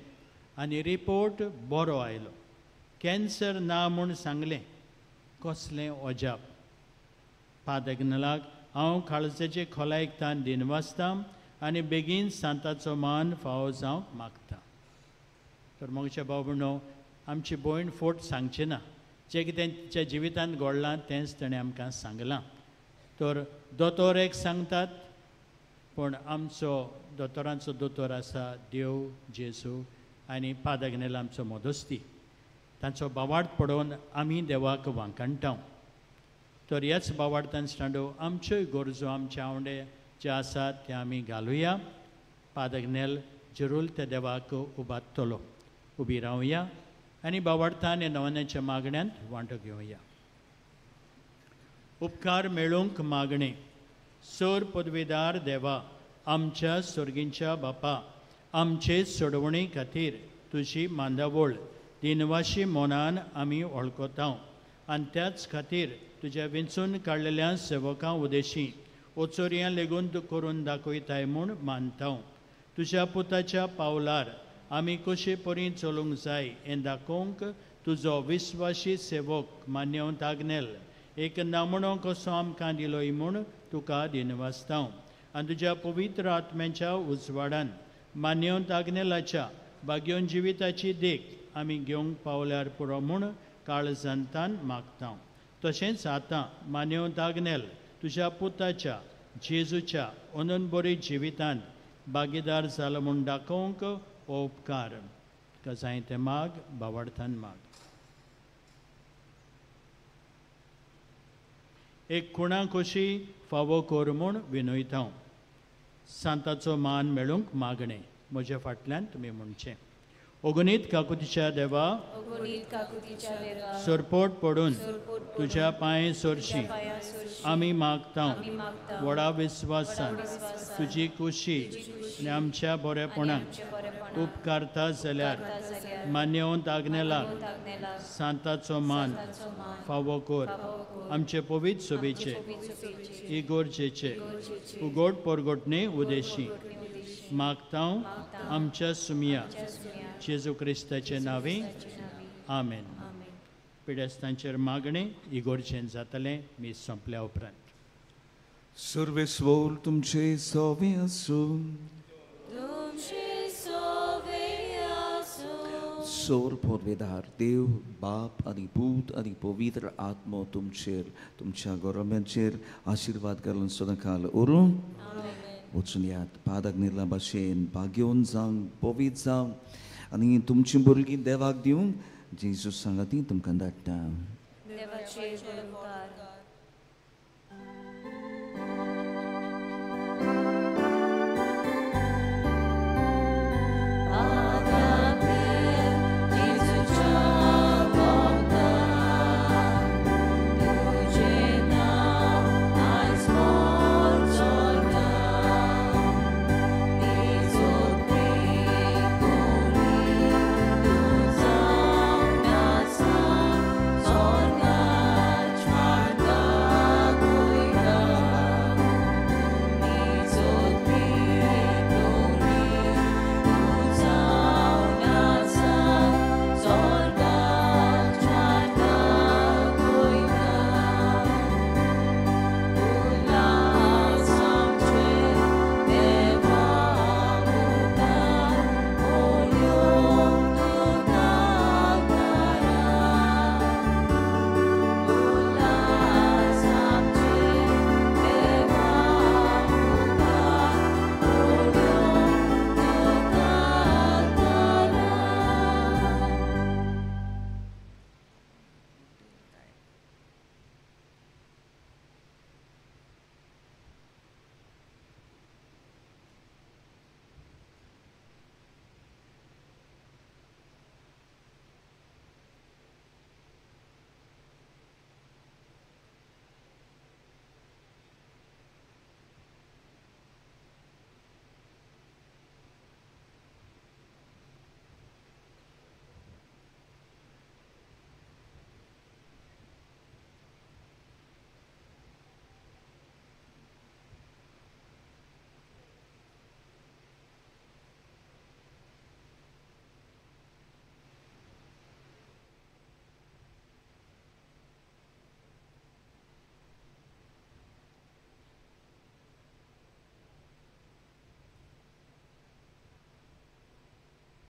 आनी रिपोर्ट बरो आयलो. कॅन्सर ना म्हूण सांगलें. कसलें अजाप. पादाग्नेलाक हांव काळजाचे खोलायेक तान दिनवासता आनी बेगीन सांताचो मान फावो जावंक मागता. तर मोगच्या भाव भयणो, आमची भयण फोट सांगची ना, जें कितें तिच्या जिवितांत घडलां तेंच ताणें आमकां सांगलां. तर दोतोर एक सांगतात, पूण आमचो दोतोरांचो दोतोर आसा देव जेजू आनी पादग्नेल आमचो मदस्ती. तांचो बावार्थ पडोवन आमी देवाक वांकाणटा. तर ह्याच बावार्थान स्टांडो आमच्योय गरजो आमचे आवंडे जे आसात ते आमी घालुया. पादग्नेल जरूर त्या देवाक उबारतलो. उबी रावया आनी बावार्थान ह्या नवन्याच्या मागण्यांत वांटो घेवया. उपकार मेळूंक मागणें. सर पदवीदार देवा, आमच्या सर्गींच्या बापा, आमचे सोडवणे खातीर तुजी मांदावळ दिनवाशी मनान आमी वळखता आनी त्याच खातीर तुज्या विंचून काडलेल्या सेवकां उदेशी ओचोरयां लेगून तूं करून दाखयताय म्हूण मानता. तुज्या पुताच्या पावलार आमी कशे परी चलूंक जाय हें दाखोवंक तुजो विस्वाशी सेवक मान्यवंत आग्नेल एक नामणो कसो आमकां दिलोय म्हूण तुका दिनवासता. आनी तुज्या पवित्र आत्म्याच्या उजवाडान मान्यवंत आग्नेलाच्या भाग्योन जिविताची देख आमी घेवंक पावल्यार पुरो म्हूण काळजांतान मागता. तशेंच आतां मान्यवंत आग्नेल तुज्या पुताच्या जेजूच्या अनंतबरी जिवितांत भागीदार जालो म्हूण दाखोवंक हो उपकार कसाय तें माग, बावार्थान माग. एक खुणा कशी फावो कर म्हूण विनयता. सांताचो मान मेळूंक मागणें. म्हज्या फाटल्यान तुमी म्हणचें. अगणीत काकुतीच्या देवा, सरपोट पडून तुज्या पांय सोरशी आमी मागता. व्हडा विस्वासान तुजी कुशी आनी आमच्या बरेपणाक उपकारता जाल्यार मान्यवंत आग्नेलाक सांताचो मान फावो कर. आमचे पवित्र सोबेचे इगोर्जेचे उगोट परगोटणे उदेशी मागता आमच्या सुमिया जेजू क्रिस्ताचे नांवे. आमेन. पिडेस्तांचेर मागणें इगोर्जेन जातलें मीस सोंपल्या उपरांत. सर्वेस्वर तुमचे सोवे आसूं. सोर पोरवेदार देव बाप आनी पूत आनी पवित्र आत्मो तुमचेर तुमच्या गोरम्यांचेर आशिर्वाद घालून सदांकाल उरूं. वचून यात पादग्नेला भाशेन भाग्योन जावंक पवित्र जावंक आनी तुमची भुरगीं देवाक दिवंक जेजू सांगाती तुमकां धाडटा. देवाचेर उपकार.